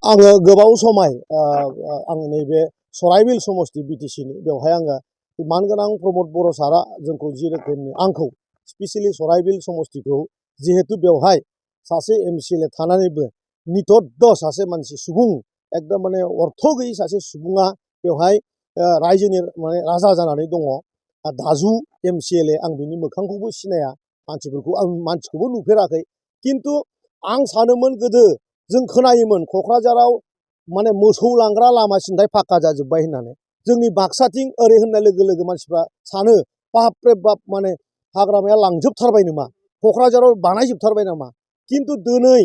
आङो गोबाव समाय आं नैबे सराइबिल समस्ति बिटिसिनि बेवहाय आङो मानगोनां प्रमद बर' सारा जोंखौ जि रोखोमनि आंखौ स्पेसियेलि सराइबिल समस्तिखौ जिहेतु बेवहाय सासे एमसिएलए थानानैबो निथद्द सासे मानसि सुबुं एकदम माने अर्थ गैयै सासे सुबुङा बेवहाय रायजोनि माने राजा जानानै दङ। दाजु एमसिएलए आं बिनि मोखांखौबो सिनाया, मानसिफोरखौ आं मानसिखौबो नुफेराखै, किन्तु आं सानोमोन गोदो जों खोनायोमोन क'क्राझाराव माने मोसौ लांग्रा लामा सिन्थाय फाक्का जाजोब्बाय होननानै। जोंनि बाक्साथिं ओरै होननाय लोगो लोगो मानसिफ्रा सानो बाप रे बाप माने हाग्रामाया लांजोबथारबाय नामा, क'क्राझाराव बानायजोबथारबाय नामा। किन्तु दिनै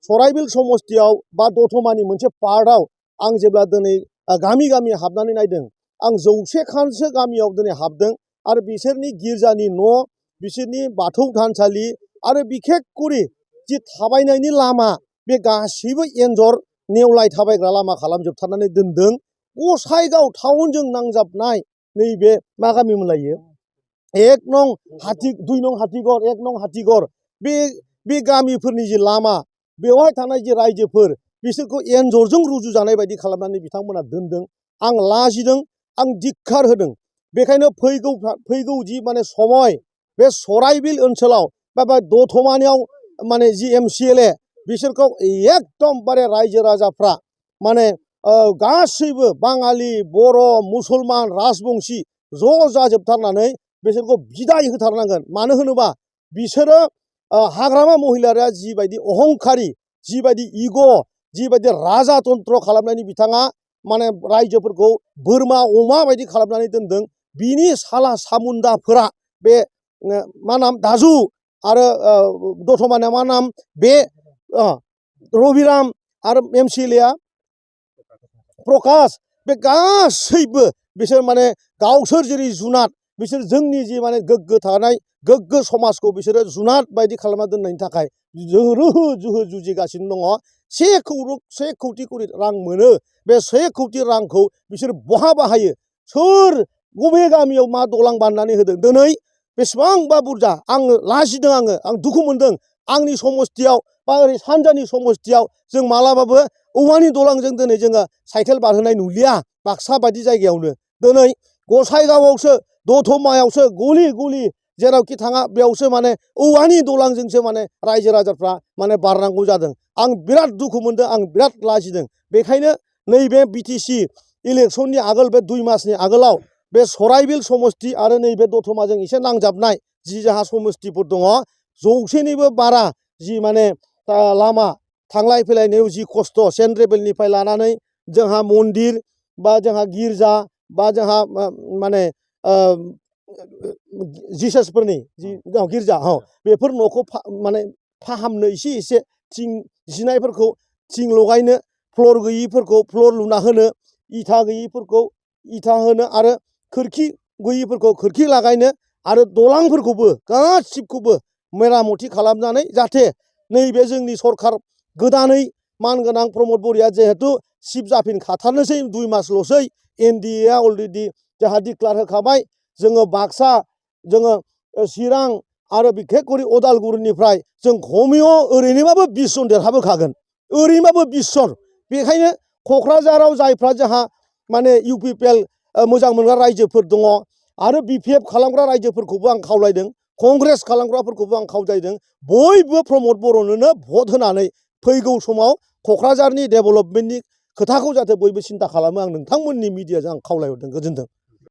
सराइबिल समस्तियाव बा दतमानि मोनसे पार्टआव आं जेब्ला दिनै गामि गामि हाबनानै नायदों, आं 100 खानसो गामियाव दिनै हाबदों आरो बिसोरनि गिर्जानि न', बिसोरनि बाथौ थानसालि आरो बिखेखकरि जि थाबायनायनि लामा बे गासैबो एन्जर नेवलाय थाबायग्रा लामा खालामजोबथारनानै दोनदों। गसाइगाव टाउनजों नांजाबनाय नैबे मा गामिमोनलाय इयो? 1 नं 2 नं हाथिगर 1 नं हाथिगर बे गामिफोरनि जि लामा, बेवहाय थानाय जि रायजोफोर बिसोरखौ एन्जरजों रुजुजानाय बायदि खालामनानै बिथांमोना दोनदों। आं लाजिदों, आं धिक्कार होदों। बेखायनो फैगौ जि माने समय बे सराइबिल ओनसोलाव बा दतमानियाव माने जि एमसिएलए बिसोरखौ एकदमबारे रायजो राजाफ्रा माने गासैबो बाङालि, बर', मुसलमान, राजबंसि ज' जाजोबथारनानै बिसोरखौ बिदाय होथारनांगोन। मानो होनोबा बिसोरो हाग्रामा महिलारिया जिबायदि अहंखारि, जिबायदि इग', जिबायदि राजातन्त्र खालामनायनि बिथाङा माने रायजोफोरखौ बोरमा अमा बायदि खालामनानै दोनदों, बिनि साला सामुन्दाफोरा बे मा नाम दाजु आरो दतमानिया मा नाम बे रबिराम आरो एमसिएलएआ प्रकाश, बे गासैबो बिसोर माने गावसोर जेरै जुनाद, बिसोर जोंनि जि माने गोग्गो थानाय गोग्गो समाजखौ बिसोरो जुनाद बायदि खालामना दोननायनि थाखाय जोहो जुहो जुजिगासिनो दङ। 1 कौटि रां मोनो, बे 1 कौटि रांखौ बिसोर बहा बाहायो? सोर बबे गामियाव मा दलां बानायनानै होदों? दिनै बेसेबांबा बुरजा आं लाजिदों, आं दुखु मोनदों। आंनि समस्तियाव बा ओरै सानजानि समस्तियाव जों मालाबाबो औवानि दलांजों दिनै जोङो साइकेल बारहोनाय नुलिया। बाक्सा बायदि जायगायावनो दिनै गसाइगावआवसो, दतमायावसो गलि गलि जेरावखि थाङा बेयावसो माने औवानि दलांजोंसो माने रायजो राजाफ्रा माने बारनांगौ जादों। आं बिराद दुखु मोनदों, आं बिराद लाजिदों। बेखायनो नैबे बिटिसि इलेक्सननि आगोल, बे 2 मासनि आगोलाव बे सराइबिल समस्ति आरो नैबे दतमाजों एसे नांजाबनाय जि जाहा समस्तिफोर दङ, 100निबो बारा जि माने लामा थांलाय फैलायनायाव जि खस्थ, सेन्ट्रेबेलनिफ्राय लानानै जोंहा मन्दिर बा जोंहा गिर्जा बा जोंहा माने जिसासफोरनि जि गिर्जा, बेफोर न'खौ माने फाहामनो एसे थिं जिनायफोरखौ थिं लगायनो, फ्लर गैयिफोरखौ फ्लर लुना होनो, इथा गैयिफोरखौ इथा होनो आरो खोरखि गैयिफोरखौ खोरखि लागायनो आरो दलांफोरखौबो गासिबखौबो मेरामति खालामनानै जाहाथे नैबे जोंनि सरखार गोदानै मानगोनां प्रमद बर'आ जिहेतु चिफ जाफिनखाथारनोसै, 2 मासल'सै, एनडिएआ अलरेडि जोंहा डिक्लार होखाबाय। जोङो बाक्सा, जोङो चिरां आरो बिखेखकरि अदालगुरिनिफ्राय जों खमैयाव ओरैनोबाबो 20 जन देरहाबोखागोन, ओरैनोबाबो 20 जन। बेखायनो क'क्राझाराव जायफ्रा जोंहा माने इउपिपिएल मोजां मोनग्रा रायजोफोर दङ आरो बिपिएफ खालामग्रा रायजोफोरखौबो आं खावलायदों, कंग्रेस खालामग्राफोरखौबो आं खावलायदों, बयबो प्रमद बर'नोनो भट होनानै फैगौ समाव क'क्राझारनि डेभेलपमेन्टनि खोथाखौ जाहाथे बयबो सिन्था खालामो। आं नोंथांमोननि मिडियाजों आं खावलायहरदों। गोजोन्थों।